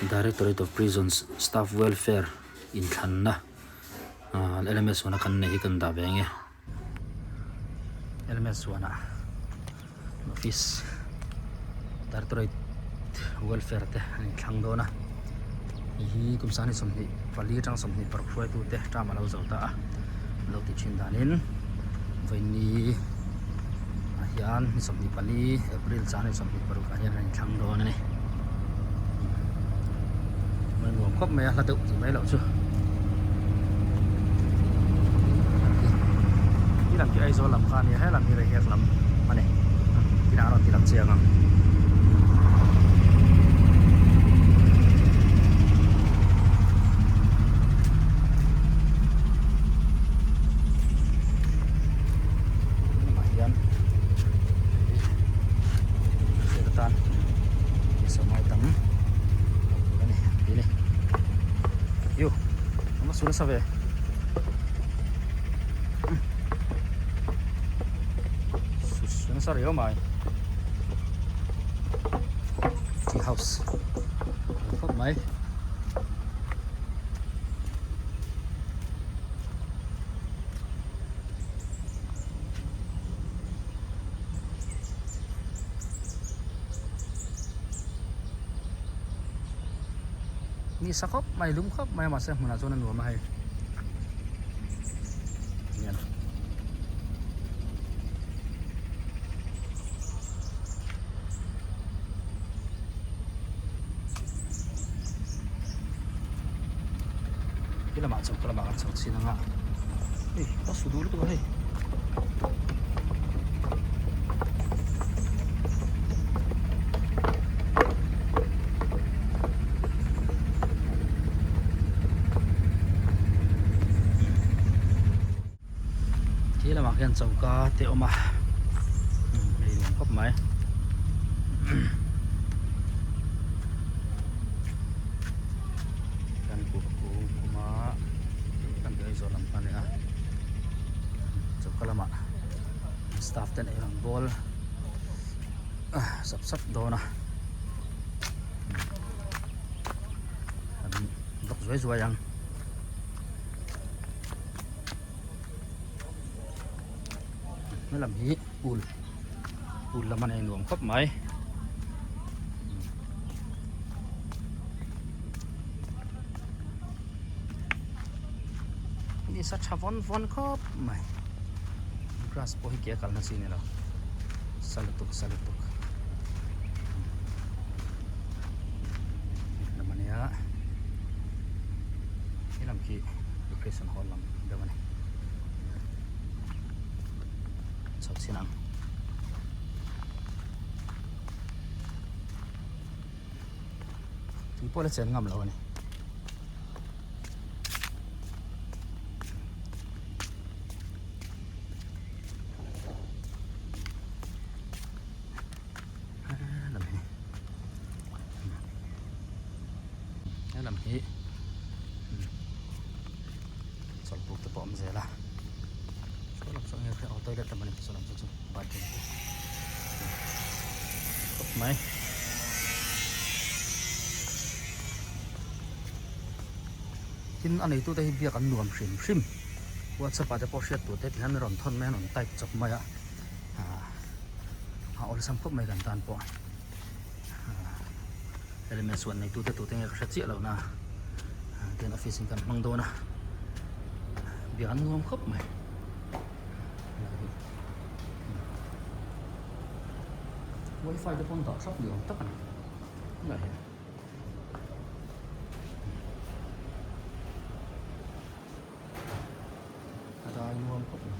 Directorate of Prisons Staff Welfare inthlanna ahh LMS huana kan neih hi kan dah ve ang e. LMS huana office Directorate Welfare te an inthlang dawn a hei hi kum sangni 24 atang 26 hruaitute term a lo zo ta a an lo tih thin danin vawiini ah hian ni 24 April chang ni 26 ah hian an inthlang dawn a ni a nuam khawp mai a hla deuh tih mai loh chu ti lam khi Aizawl lam kha a nia he lam hi Reiek lam a ni tinah a rawn ti lang chiang ang. Lamah hian hriat atan sawmai tam a ni tih a ni yu a va su nasa ve su su nasa riau mai tea house a khawp mai. Ni sa khawp mai lum khawp mai a mahse hmunah chuan a nuam a hei hian He lamah choka lamah kan chho chhin ang a hei a su duh lutuk a hei. Khi lamah khian choka te a awm a hei nuam khawp mai kan kut kung awm a kan tih Aizawl lam kha a ni a choka lamah staff ten ei rawn bawl sap sap dawn a an vlog zuai zuai ang. Helam hi pool pool lam a nei nuam khawp mai ni sa tha vawn vawn khawp mai grass pawh hi ke a kalna chi a ni lo sa lutuk sa lutuk lam a nia helam khi. Recreation hall lam deuh a ni chho chin ang tui pawh la chen ngam lo a ni. Helam hi chawlhbuk te pawh a awm zel a saw lam saw enge aw toilet lam a ni saw lam saw chu bathroom te khawp mai. Tin a neitute hi biak an nuam hrim hrim whatsapp ah te pawh hriat tur te tihian rawn thawn mai a rawn type chawp mai a a awlsam khawp mai kan tan pawh. Element suan nei tute tute nge ka hre chiah lo na tian office in kan hmang dawn a biak an nuam khawp mai wifi te pawn dah thlap ni awm tak a ni tunah hian. A dai nuam khawp mai.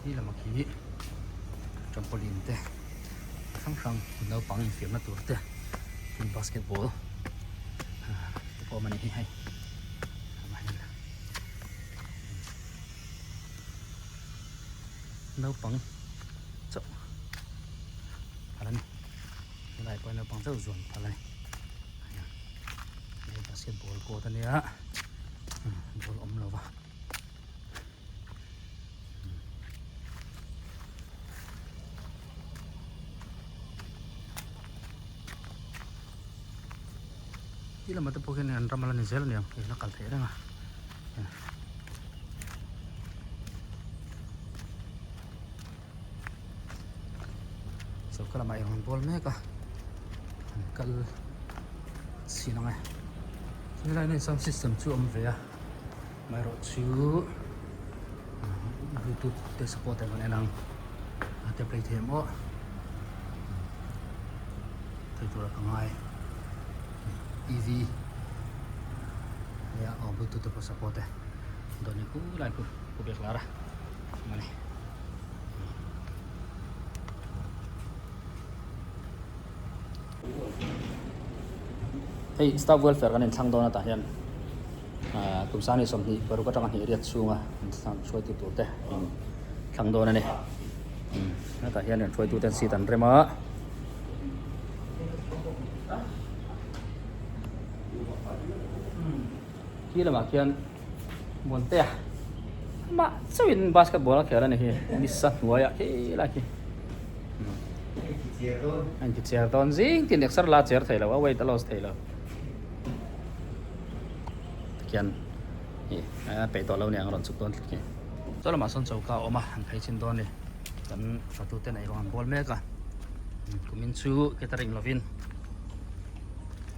Hi lama khi trampoline te hrang hrang naupang infiamna tur te tin basketball te pawh a awm a ni hi hei naupang chauh a la ni. Helai pawh hi naupang chauh zuan phal a ni hei basketball court a nia ball awm lo va lamah te pawh khian an ram a la ni zel aniang hei la kal theih reng a. Choka lamah eng an bawl mek a an kal chhin ang e helai hian sound system chu a awm ve a amaherawhchu bluetooth te support ang kan en ang a te play thei ang aw thei tur a ka ngai T_V nia aw bluetooth te pawh support e dawhni khu lai khu khu biak lar a awm a ni. Hei staff welfare kan inthlang dawn a tah hian ahh kum sang ni 26 atanga hnih riat chhunga inthlang hruaitu tur te inthlang dawn a ni hetah hian hruaitu ten seat an rem a. Khi lamah khian Muantea amah chauhin basketball a khel a ni hi nisa hnuaiah khi lai khi a inti cher dawn zing tin exer la cher thei lo a weight a loss thei lo tikhian ih a peih tawh lo aniang a rawn chhuk dawn tlat khi saw lamah sawn choka a awm a an phei chin dawn a ni kan fatute neih rawng an bawl mek a kumin chu catering lovin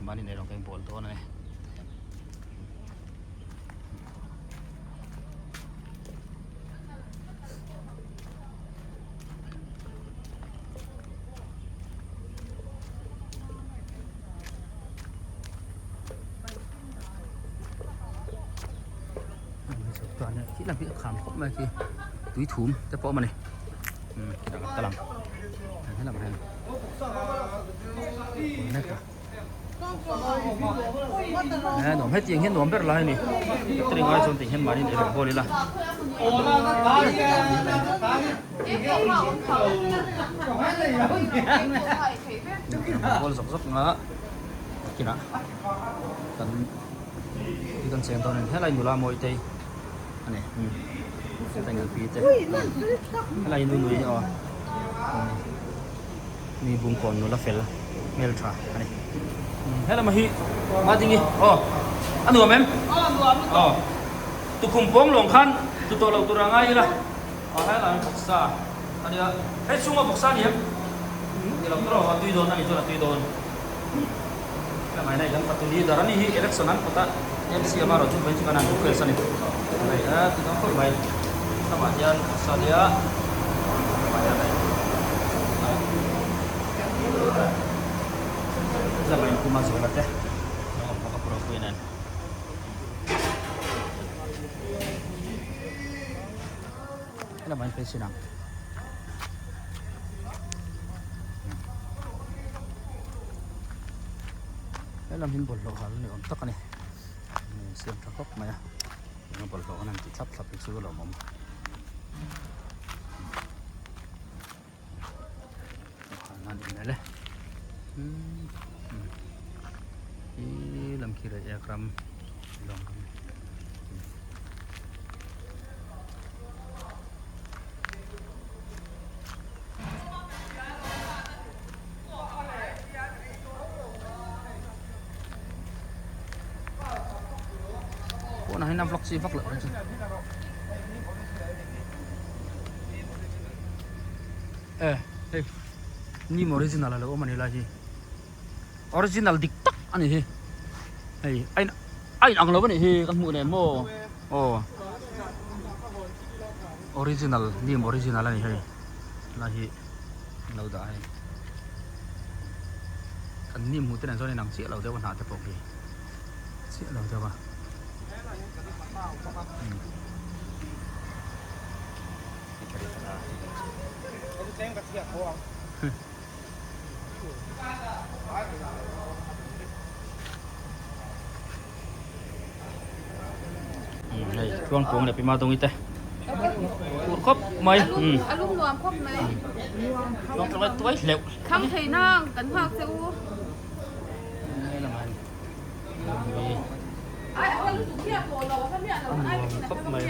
mahni neih rawng kan bawl dawn a ni. Khi lam hi a kham khawp mai khi tui thum te pawh a awm a ni umm khitah kan kal ang helamah hian He nuam hetiang hian nuam ber lai a ni catering ai chuan tiang hian mahni in eirawng bawl ila bawl zawk zawk nga nakinah kan kan cheng dawn a ni helai nula mawitei a ni hetah hian pi te helai nu nui aw. Mi bungkawn nula fel hmel tha a ni. Helama hi Madingi aw a nuam em? Aw nuam lutuk. Aw tukhum pawng lawng khan tu tawh loh tur a ngai ila. Aw helai hi vawksa a nia. Hei chhunga vawksa a ni em? Ni lo tur aw a tui dawn a ni chuan a tui dawn. Helama hian hei kan fatu leader a ni hi election an pawt a MC ama erawh chu vawiin chu kan han request a ni. Hei a ti dawn khawp mai. Lamah hian vawksa a nia. Lamah hian hei Lamah hian Puma Zuala te lo awm bawk a Pu Ropuia nen. Helamah hian phei chin ang. Helam hi bawlhhlawh hal ni awm tak a ni. Siam tha khawp mai a. Bawlhhlawh an han ti thlap thlap hi chu a lawmawm. Lam khi rei ek ram lawng ram pawnah hian a vlog chi vak loh ang chu. E hei nim original a lo awm a ni lai hi original dik tak a ni hi hei a in a in ang lo a nih hi kan hmuh nen maw aw original nim original a ni hei lai hi an lo dah hei kan nim hmuh te nen chuan a inang chiah lo deuh a hnah te pawh khi chiah lo deuh a. Hei tluang puang leh pima dawng ite tur khawp mai a lum nuam khawp mai tluang tluang tuai hleuh thang thei nang kan nghak che u khawp mai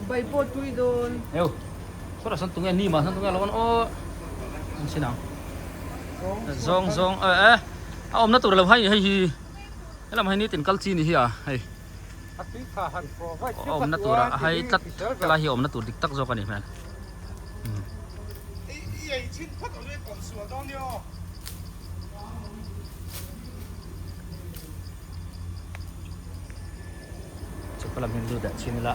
Bai pawh tui dawn. Eu sawtah sawn tunge ni mah sawn tunge a lo an aw an sin ang zawng zawng e a awmna tur lo hai hei hi. Helam hi nitin kal chi ni hi a hei awmna tur a hai tlat helai hi awmna tur dik tak zawk a nih hmel. Choka lam hian lut ah chhin ila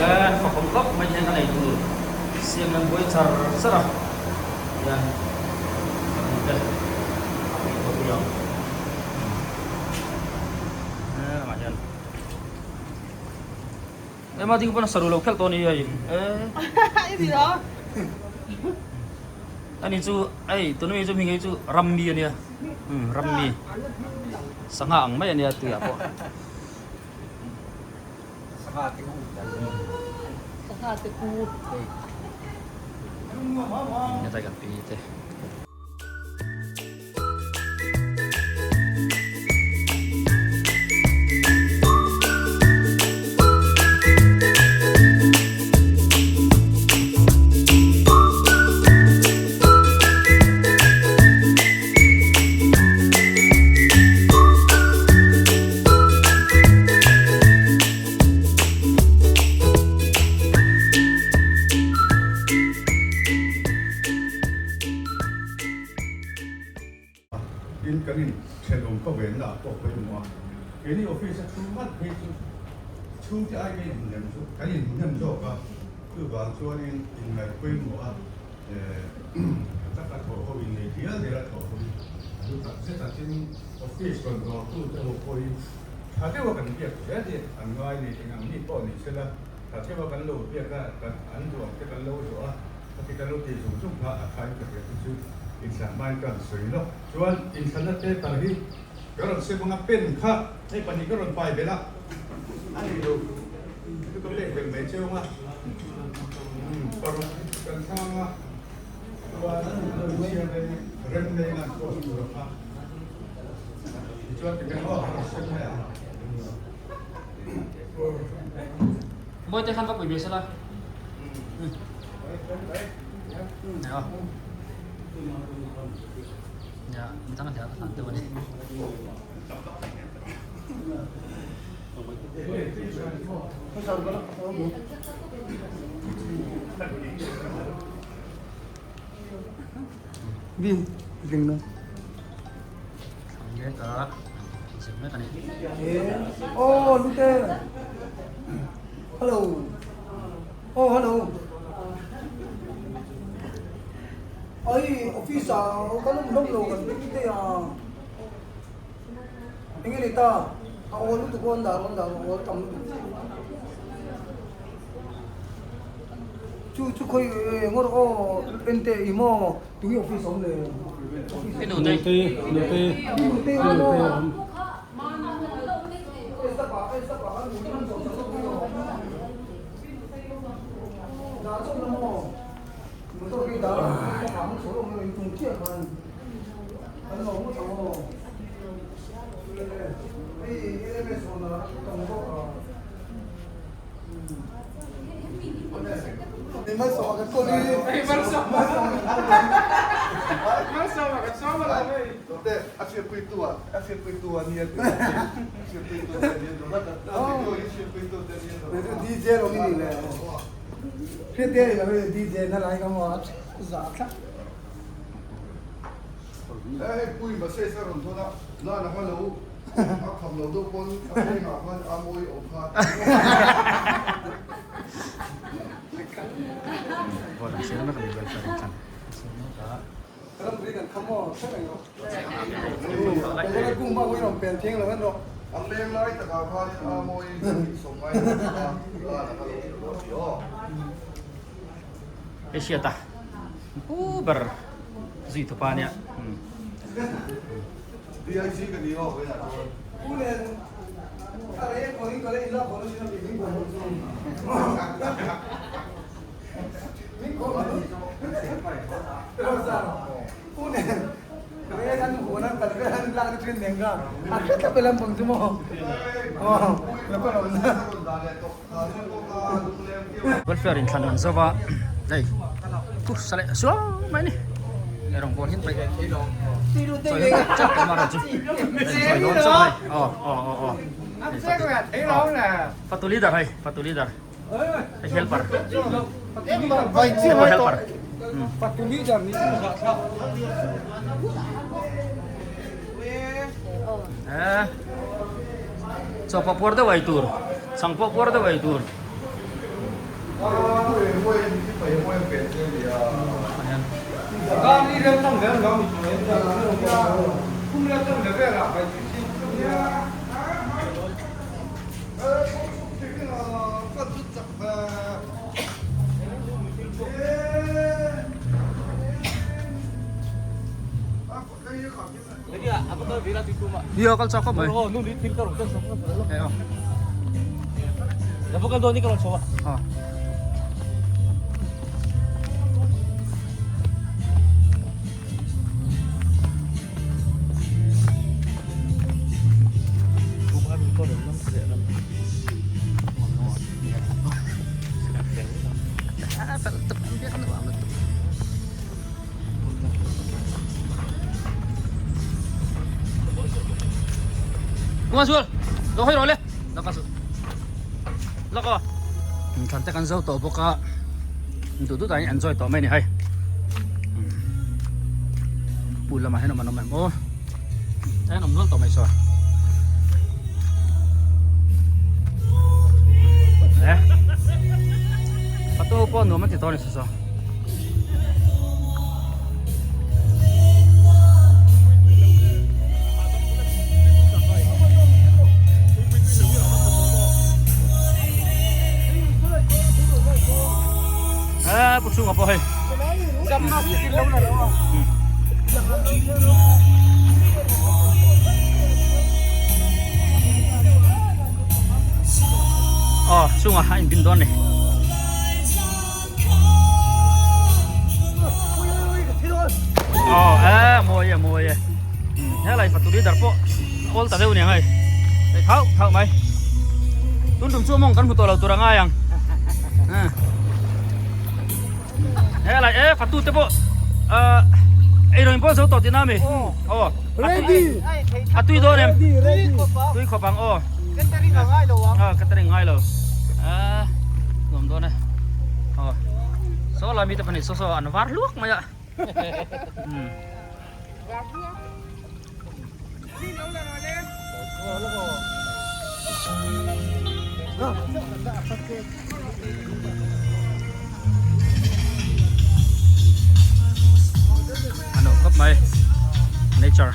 eh fakawm khawp mai hian a nei tur siam an buai char char a hian te a pui tawh pui ang eh lamah hian ema ding pawn a saru lo khelh tawh a ni hei eh ani chu hei tuna mi chu hming hi chu rammi a nia. Umm rammi sangha ang mai a nia tuiah pawh. Sangha te u. Sangha te u. Hetlai kan pi te. Tin, kan in thenawm ka venna ah pawh pawimawh a, keini office a thu ngat phei chu chhungte ai kan inhmuhnem chu kan inhmuhnem zawk a, chuvang chuanin inngaih pawimawh a. Taka thawh ho in nei dial dial a thawh ho hi a hlu tak zet a, tin office rawn dawr tu te ho pawh hi tha deuh a kan biak zel hi an ngai ni, eng ang mi pawh ni sela tha deuh a kan lo biak a, kan an duh ang te kan lo zawh a, khati kan lo tih zung zung kha a thain ka hria te chu inthlan hmain ka han sawi lawk. Chuan inthlanna paper hi ka rawn sem anga pen kha hei pahnih ka rawn pai belh a, a ni lo chu ka pek belh mai cheu anga. Paruk kan thlang anga chuan rem nei nan post tur a kha tichuan ti kan aw kan sem mai ang. Mawite khan va pui ve sela. Ya, mitang a hliah hlan deuh a ni. Bi ding na. Thlang mek a, zir mek a ni. Oh, Lute. Hello. Oh, hello. Ai, office ah kan awm hlawm lo kan te a. Enge ni ta? A awl lutuk aw an dah rawh an dah rawh awl tam lutuk. Chu chu khawi ngawr aw ente i maw tunge office awm le? I nute. Nute nute awm maw? Hei pui message a rawn thawn a, Nana kha lo a kham lo deuh pawn a pengah khan a mawi awm kha. A peng lai takah khanin a mawi sawm ngai lo kha Nana kha lo hrilh a ti aw. Hei hriat a pu ber zui tupa nia. Welfare in thlan an zo va hei thu sa leh suau mai a ni. Ei rawng bawl hian paih chawi hian paih chauh tawh amaherawhchu chawi dawn chauh hei aw aw aw aw fatu leader hei fatu leader hei helper helper fatu leader ni eh chaw pawh puar deuh ei tur chhang pawh puar deuh ei tur Nia kal chak khawp mai. Kuma sual lo hawi rawh le laka su laka thlan te kan zo tawh bawk a duh duh dahin enjoy tawh mai a ni hei pool lamah hian awm an awm em aw an awm nual tawh mai saw eh patu pawh nuam an ti tawh a ni saw saw. Pu chhunga pawh hei. Aw chhunga a inbin dawn ni. Aw e mawi e mawi e helai fatu leader pawh awl ta deuh nia hei hei thauh thauh mai tun tum chu mawng kan hmu tawh lo tur a ngai ang helai e fatu te pawh eirawng pawh zo tawh tihna ami aw ready a tui dawn em tui khawp ang aw ah catering ngai lo ah nuam dawn e aw saw lai mite pahnih saw saw an var hluak mai a A nuam khawp mai nature.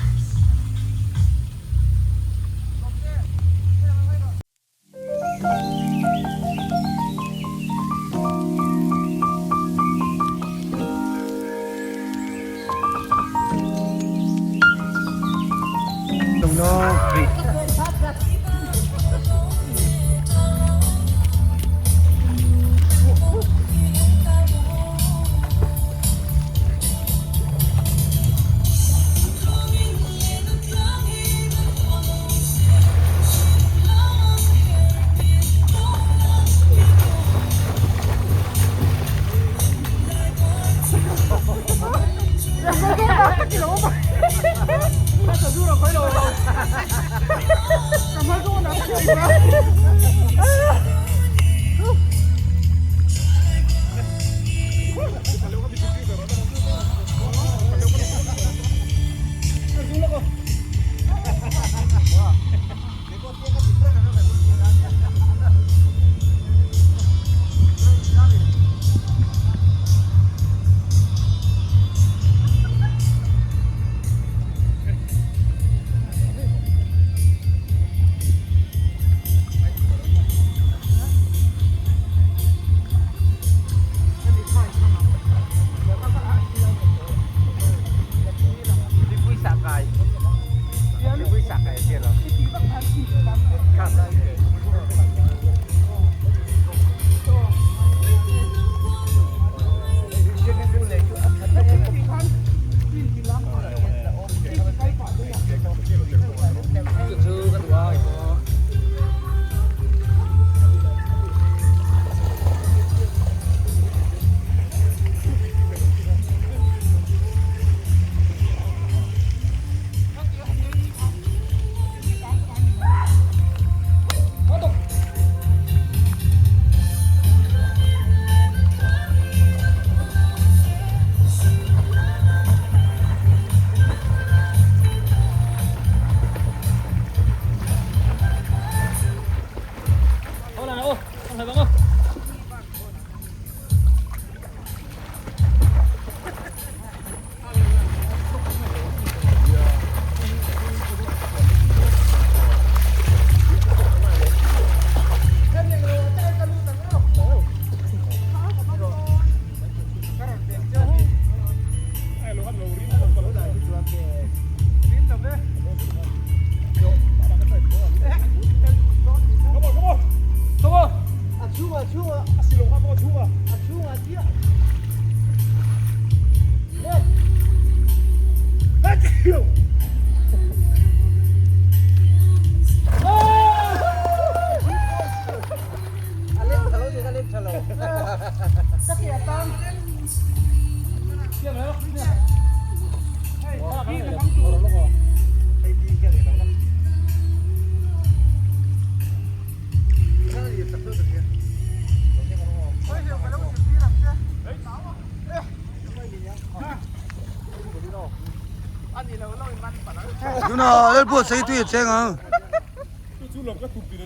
Tuna Lalbuatsaii tui a cheng ang.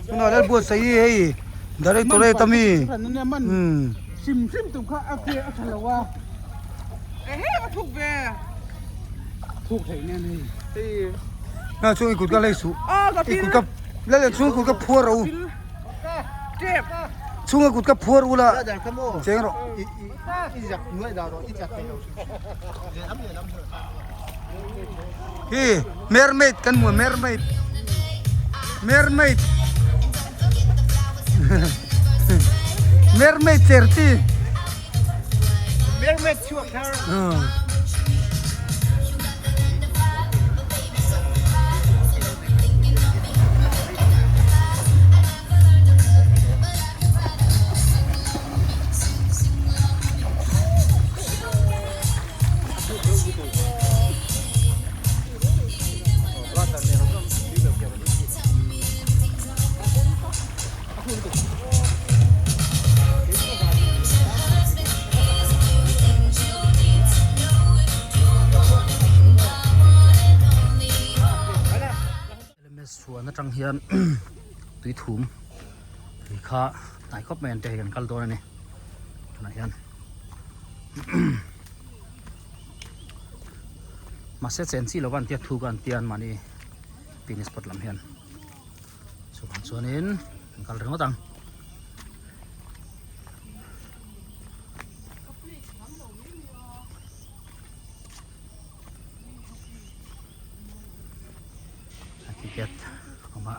Tuna Lalbuatsaii hei directorate ami. Umm. Na chung i kut ka lei suh. I kut ka lei chung kut ka phuar rawh u. Chhunga kut ka phuar ula cheng rawh. Hi mermaid kan hmu a mermaid mermaid mermaid cher chi mermaid chhuak thar LMS chhuan atang hian tui thum tui kha hnai khawp mai an te hei kan kal dawn a ni tunah hian mahse chen chi lova an tia thu ka an tia anmahni picnic spot lam hian chuvang chuanin an kal ringawt ang. Ticket awm a.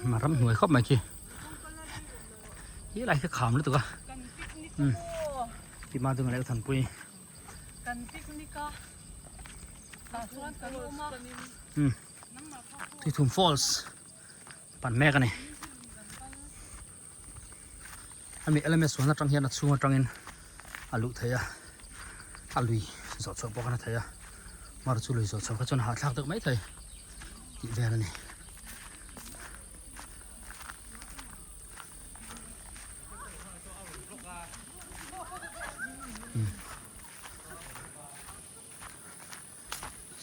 A ramhnuai khawp mai khi hi lai khi kham lutuk a ti ma dung leh thanpui Tuithum falls pan mek a ni hemi LMS huan atang hian a chhung atangin a luh theih a a lui zawh chhuah pawh khan a theih a mar chu lui zawh chhuah kha chuan a hahthlak deuh mai thei tih vel a ni.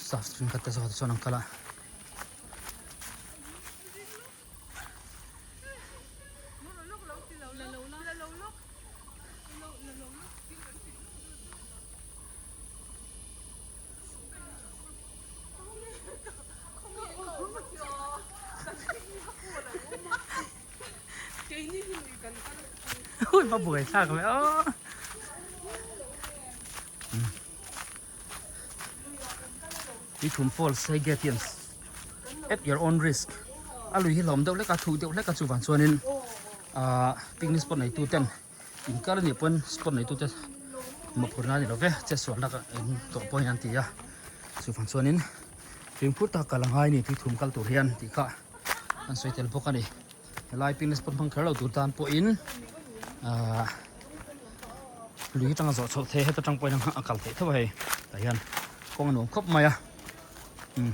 Staff thenkhat te zawh te chuan an kal a. Ui va buai thlak ve aw. Tuithum falls hei gate hian at your own risk a lui hi hlawm deuh hlek a thuk deuh hlek a chuvang chuanin ahh picnic spot neitu ten in kal anih pawn spot neitu te mawhphurhna a ni lo ve chetsual lak in tawh pawhin an ti a chuvang chuanin fimkhur tak kal a ngai a ni tuithum kal tur hian tih kha an sawi tel bawk a ni. Helai picnic spot hmang kher lo tur tan pawhin ahh lui atanga zawh chhoh theih heta tang pawhin a kal theih tho a hei tah hian kawng a nuam khawp mai a umm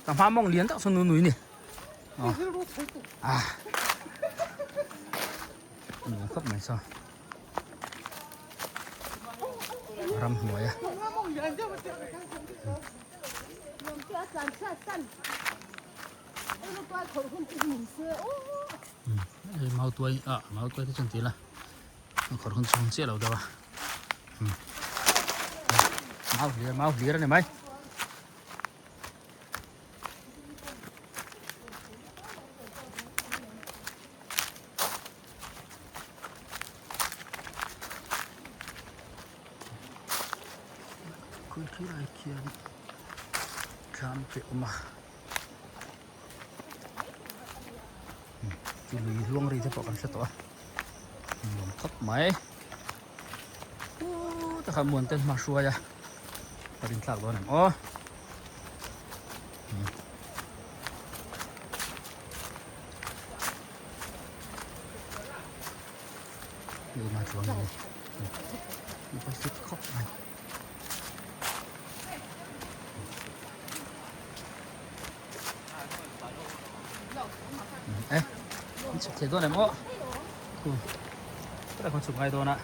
ka hma mawng lian tak sawn nunui a ni ah a nuam khawp mai saw ramhnuai a. Hei mau tuai ah mau tuai te chuan ti ila a khawrh hun chhung chiah lo deuh a mau hlir mau hlir a ni mai. Khur khirah khian thlam te a awm a chu lui hluang ri te pawh kan hre tawh a nuam khawp mai uuu takah muan ten hma hruai a ka rin thlak dawn ang aw. Luma chuan a ni i fit khawp mai. E an chhuk thei dawn em aw khu hetah khawn chhuk ngai dawn a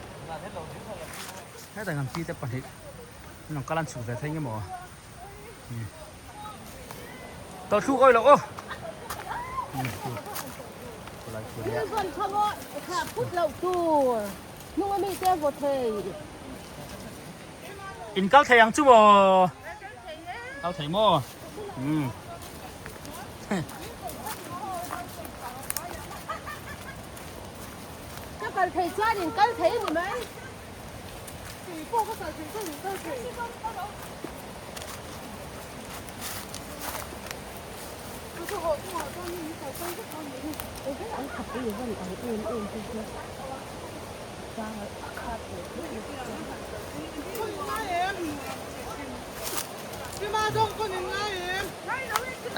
hetah kan pi te pahnih an rawn kal a an chhuk ve thei nge maw tawlh thluk awih loh aw In kal thei ang chu maw? Kal thei maw? Umm. Ka kal thei chuan in kal thei a ni mai. Kei pawh ka kal thei chuan in kal thei.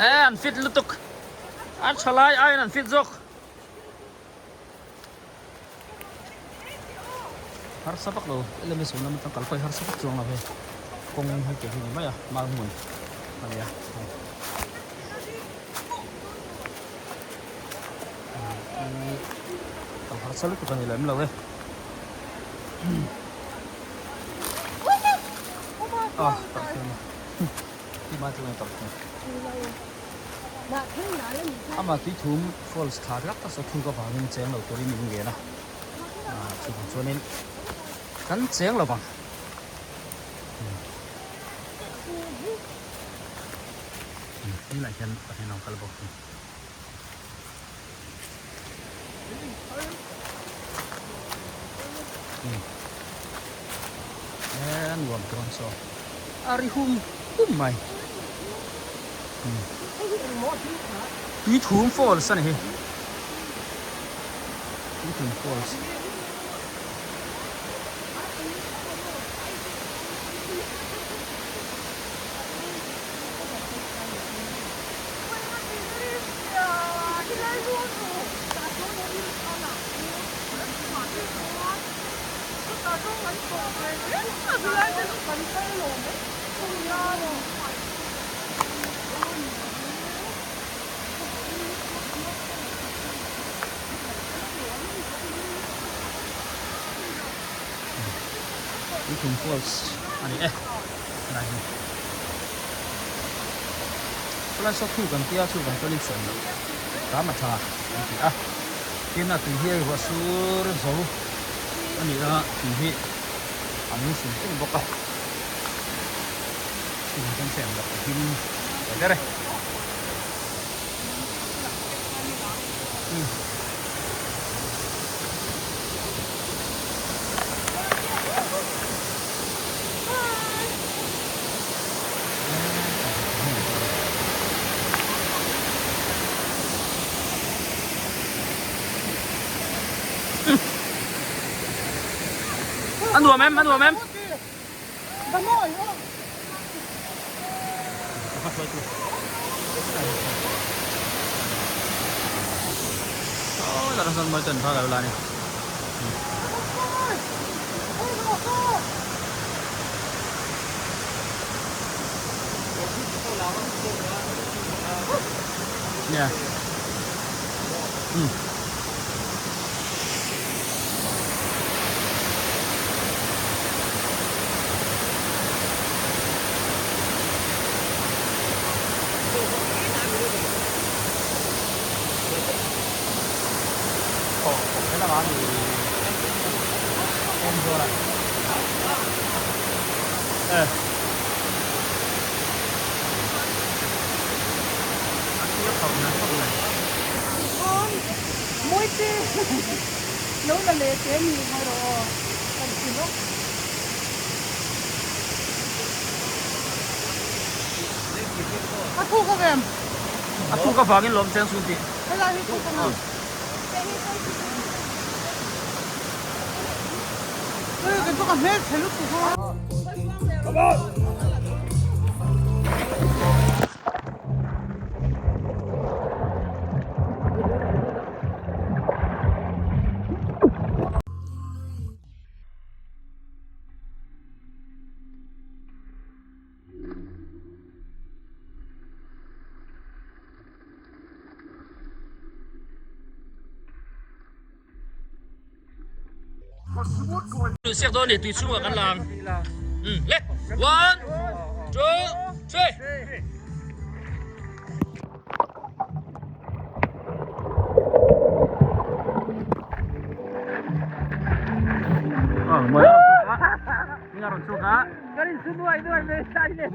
E an fit lutuk a tha lai aiin an fit zawk harsa vak lo lmi sum lam atang kal pawh hi harsa vak chuang lo hei kawng hei tih hi ni mai a mar hmun a nia. Kal harsa lutuk a ni lem lo e. Ah, tak hian ti mai chu tak hian. Ama tui thum falls thla rak tak saw thuk avangin cheng lo turin min ngen a. Ah, chuvang chuanin kan cheng lo vang. Tunah hian pahnih an lo kal bawk a ni. E nuam dawn saw a ri hum hum mai tui thum falls a ni hi tui thum falls. Tuithum falls a ni e helai hi khawlai saw thuk an tia chuvang chuan in chhen loh ram a tha an ti a tin a tui hi hei ruah sur zo a ni a tui hi a nung hrim hrim bawk a chuvang chuan chhen loh a him ta ber e. A nuam em a nuam em. Yeah. Lo la leh te ni ngai rawh aw kan ti lawk. thuk a vem. A thuk avangin lawm cheng chhun tih. Helai hi thuk a ni. Hei kan chu ka hmel chhe lutuk a. Siak dawn ni tui chhungah kan lang. Le one two three. Ờ, mời nó rồng chua cá. Kan in su nuai nuai mai sai le.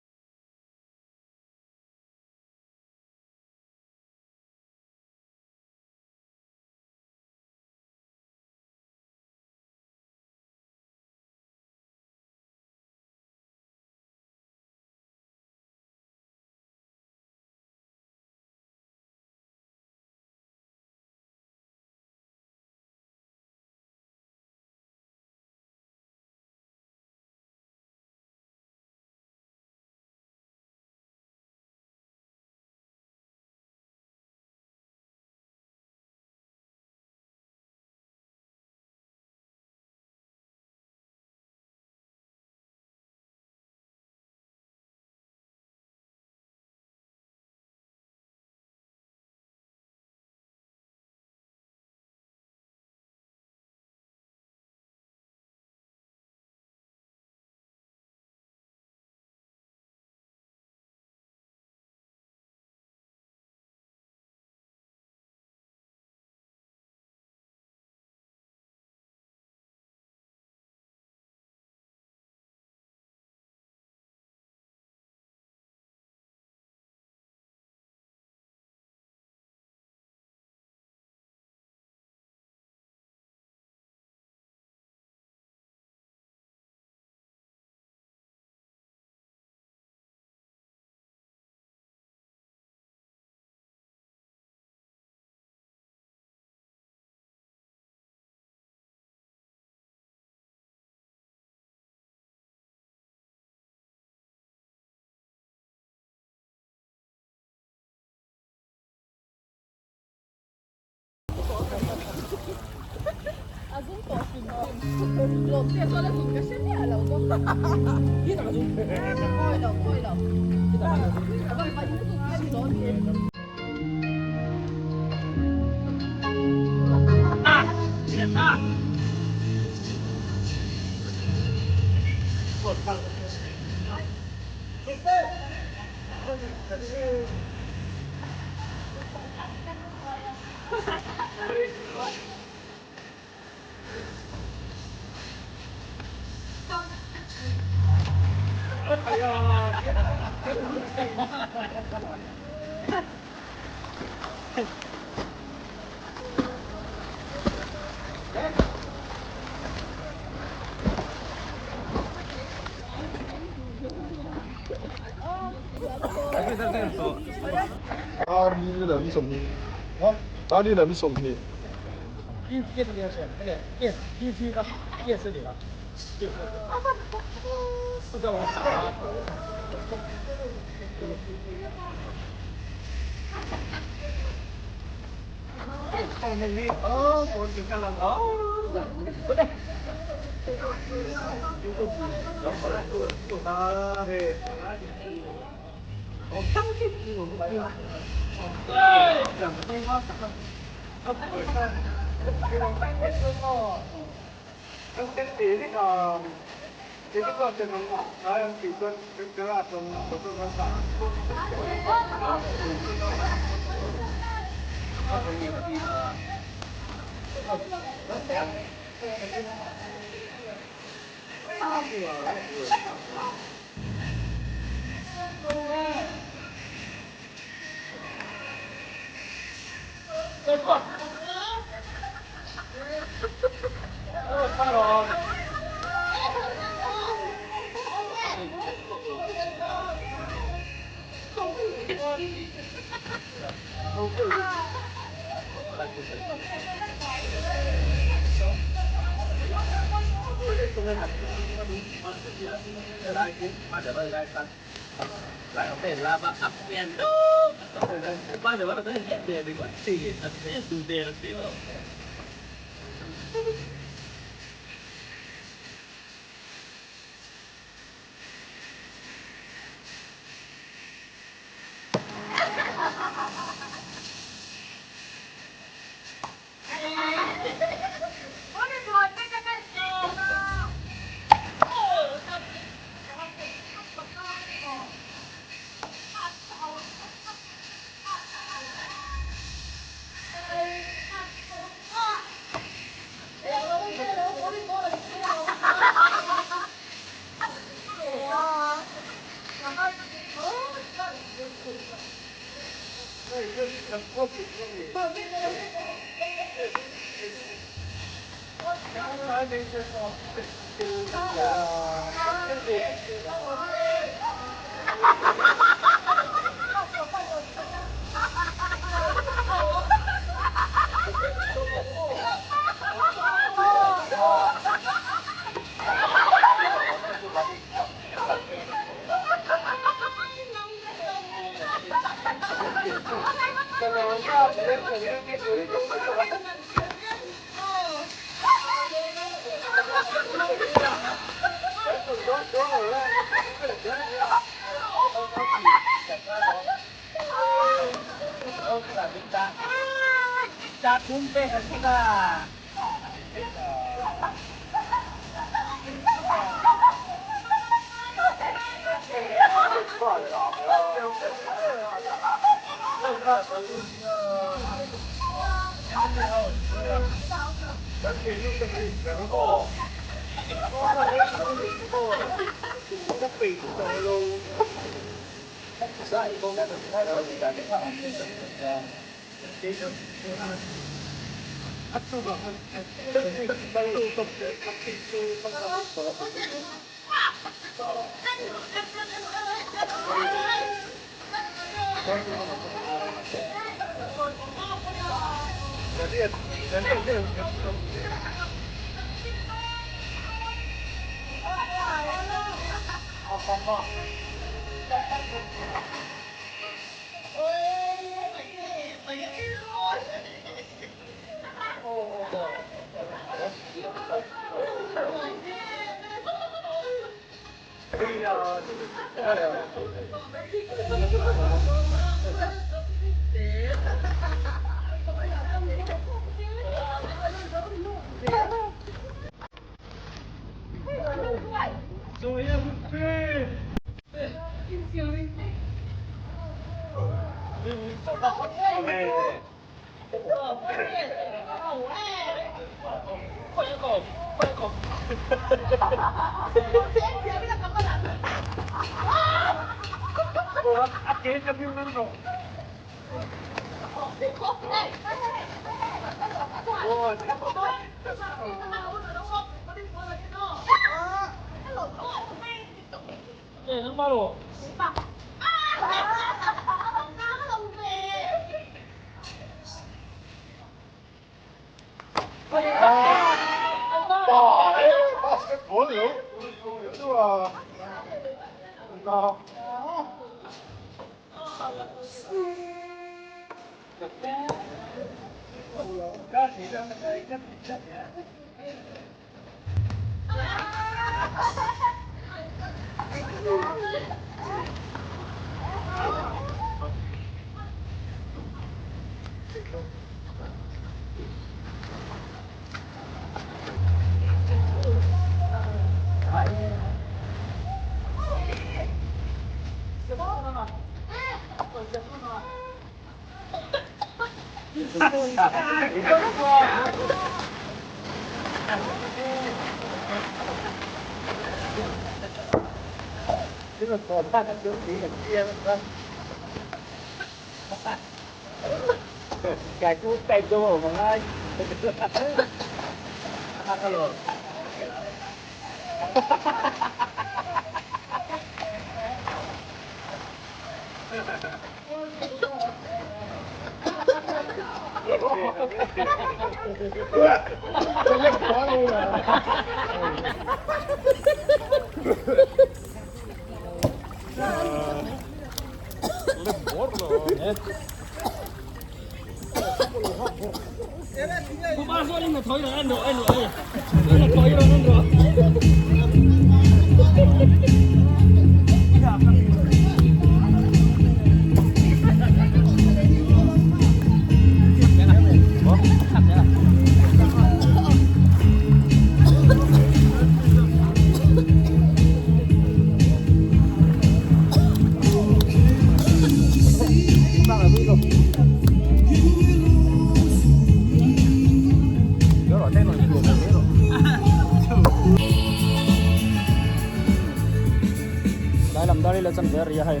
Lai lam dar ila chan ve ria hei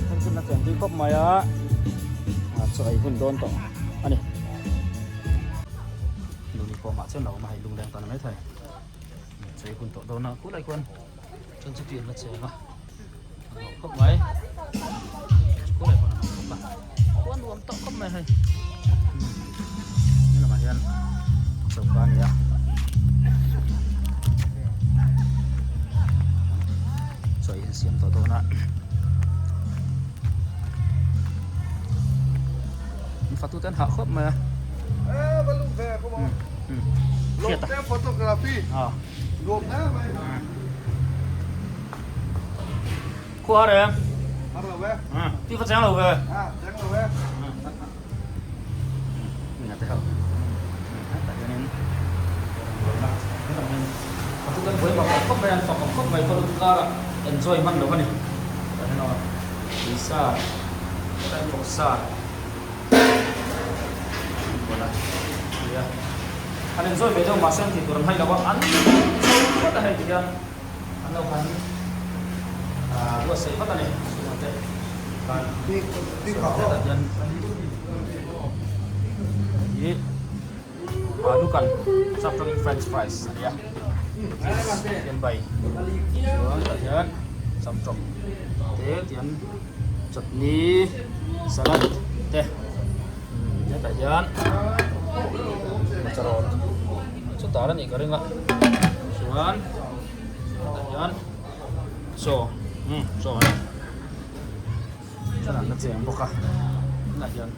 kan chhun na cheng tui khawp mai a chaw ei hun dawn tawh a ni. Lung inkhawm ah chuan lo awm a hei lungleng tan a mai thei chaw ei hun tawh dawn a khulai khuan chuan chu tui an la cheng a a nuam khawp mai khulai khuan a nuam khawp a khua nuam tawh khawp mai hei he lamah hian choka a ni a chaw ei an siam tawh dawn a an fatu te an hah khawp mai a khua reng ti va cheng lo ve te ho tah hianin fatu te an buai mak khawp mai an fak awm khawp mai kawlkara enjoy hman lo a ni tah hian aw tui sa vawksa an enjoy ve deuh mahse an tih tur an hai lo a an chho vat a hei ti hian an lo han buatsaih vat a ni chhungah te khan hetah hian hi alu kan sap tawngin french fries a nia chicken bai chuan tah hian samtawk te tian chutney salad te hetah hian carrot chu tar a nih ka ring a chuan hetah hian chaw chaw a ni chuan an la cheng bawk a tunah hian.